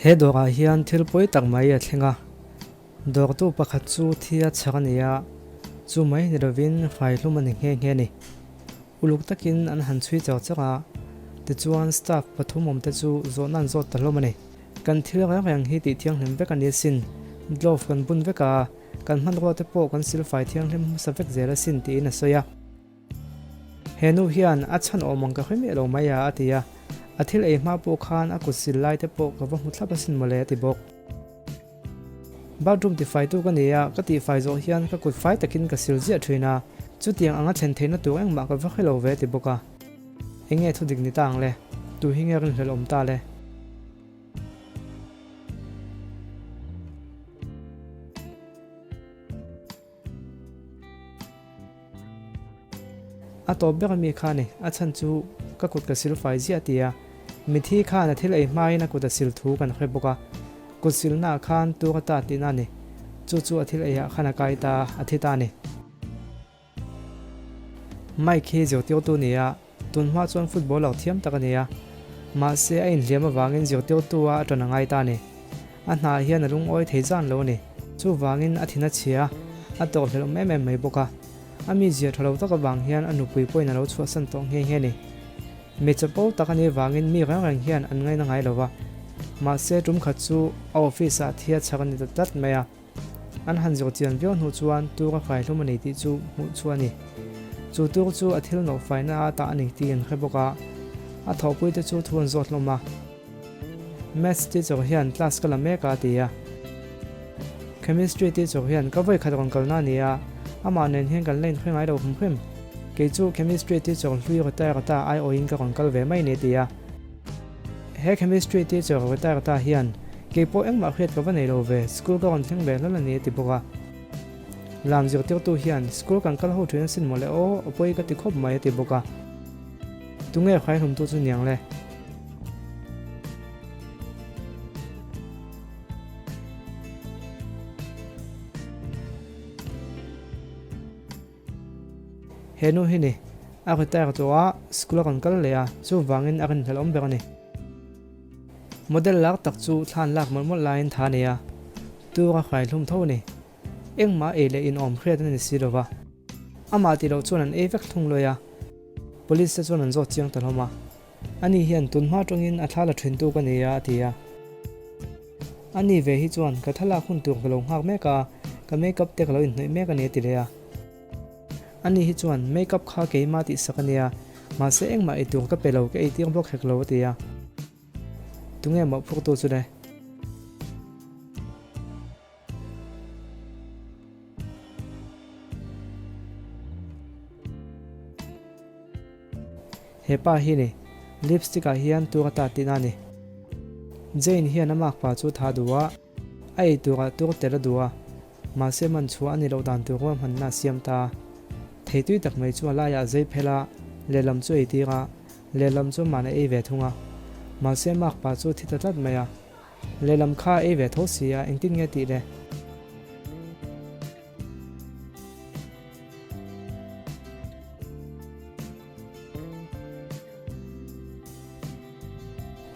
He dawrah hian thil pawi tak mai a thleng a, dawrtu pakhat chu thi a chhar a ni a, chu mai ni lovin hraihlum a ni nghe nghe a ni. Uluk takin an han chhui char char a, tichuan staff pathum awmte chu zawhna an zawt ta hlawm a ni. Kan thil reng reng hi tih thianghlim vek a ni asin, glove kan bun vek a, kan hmanrua te pawh kan silfai thianghlim hmasa vek zel asin tiin a sawi a. He nu hian a chhan awm ang ka hre miah lo mai a, a ti a. A thil ei hma pawh khan a kut sil lai te pawh ka va hmu thlap asin mawle, a ti bawk. Bathroom tifaitu ka ni a, ka tihfai zawh hian ka kut fai takin ka sil ziah thin a, chutiang anga thlen theihna tur engmah ka va hre lo ve, a ti bawk a. Enge thudik ni ta ang le? Tu hi nge rinhlelh awm ta le? A tawp ber ami kha a ni, a chhan chu ka kut ka sil fai ziah ti a, mithi khan a thil ei hmain a kut a sil thu kan hre bawk a, kut silnaah khan tur a ta tihna a ni, chu chu a thil eiah khan a kai ta, a thi ta a ni. Mike hi zirtirtu ni a, tunhma chuan footballer thiam tak a ni a, mahse a inhliam avangin zirtirtu a a ṭan a ngai ta a ni. A hnah hian a lungawi thei zan lo a ni. Chuvangin a thin a chhia a, a tawrhhlelh awm em em mai bawk a. A mizia tha lo tak avang hian a nupui pawhin a lo chhuahsan tawh nghe nghe a ni. Mi chapo tak a nih vangin mi reng reng hian an ngaina ngai lo va. Mahse tum khat chu a office ah thi a chhak a ni ta tlat mai a. An han zawh chian viau hnu chuan tur a fai hlum a ni tih chu hmuh chu a ni. Chu tur chu a thil nawh faina a tah a ni tih an hre bawk a, a thawhpuite chu thu an zawt hlawm a. Maths teacher hian class ka la mek a a ti a. Chemistry teacher hian ka vawi khat rawn kalna a ni a, amah nen hian kan la inhre ngai lo hrim hrim. Kei chu chemistry teacher hlui retire ta aiawhin ka rawn kal ve mai ni a ti a. He chemistry teacher retire ta hian kei pawh engmah hriat ka va nei lo ve, school ka rawn thleng ve hlawl a ni a ti bawk a. Lam zirtirtu hian school kan kal ho thin asin mawle aw, a pawi ka ti khawp mai a ti bawk a. Tunge hraihhlumtu chu niang le? He nu hi ni, a retire tawh a, school a rawn kal leh a, chuvangin a rinhlelh awm ber a ni. Model lar tak chu thlan lak mawlh mawlh laiin tha a nei a, tur a hraihlum tho a ni. Engmah ei leh inawm hriat a ni si lova, amah tih loh chuan an ei vek thung luai a, police te chuan an zawt chiang ta hlawm a. Ani hian tunhma atangin a thla la thintu ka ni a, a ti a. Ani ve hi chuan ka thlalak hun tur ka lo nghak mek a, ka makeup te ka lo inhnawih mek a ni a ti leh a. Ani hi chuan makeup kha keimah tihsak a nia, mahse engmah ei tur ka pe lo, ka eitir bawk hek lo a ti a. Tunge mawhphurtu chu le? He pa hi ni, lipstick ah hian tur a tat tihna a ni. Jane hian a makpa chu tha duh a, a ei turah tur tel a duh a, mahse man chhuah a ni loh dan tur ruahmanna a siam ta. Theitui tak mai chu a laiah a zei phel a, lehlam chu ei tir a, lehlam chu man a ei ve thung a. Mahse makpa chu thi ta tlat mai a. Lehlam kha ei ve tho si a, engtin nge tih le?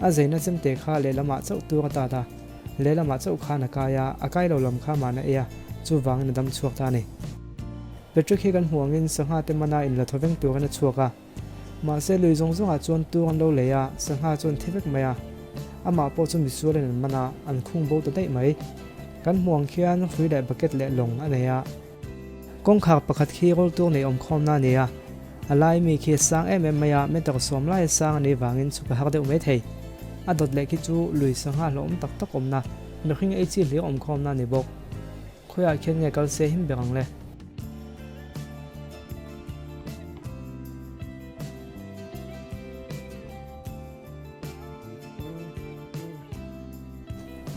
A zeina chemte kha lehlamah chauh tur a tat a, lehlamah chauh khan a kai a, a kai lo lam kha mahna ei a, chuvangin a dam chhuak ta a ni. Patrick hi kan hmuh angin sangha te mana inla thawveng turin a chhuak a. Mahse lui zawng zawngah chuan tur an lo lei a, sangha chu an thi vek mai a. Amah pawh chu misualin an man a, an khung bo ta daih mai. Kan hmuh ang khian hrui leh bucket leh lawng a nei a. Kawngkhar pakhat khi roll tur nei awm khawmna a ni a. A lai mi khi a sang em em mai a, meter sawm laia sang a nih vangin chhuk a har deuh mai thei. A dawt leh khi chu lui sangha hlauhawm tak tak awmna, mihring ei chi hlir awm khawmna a ni bawk. Khawiah khian nge kal se him ber ang le?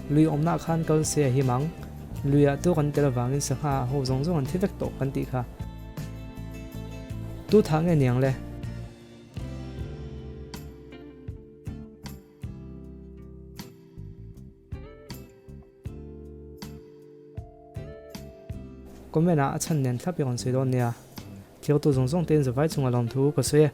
Lui awmnaah khan kal se a him ang. Luiah tu kan tel avangin sangha ah ho zawng zawng an thi vek tawh kan tih kha. Tu thah nge niang le? Comment ah a chhan nen thlap i rawn sawi dawn nia. Thirtu zawng zawng te in zavai chunga lawmthu ka sawi e.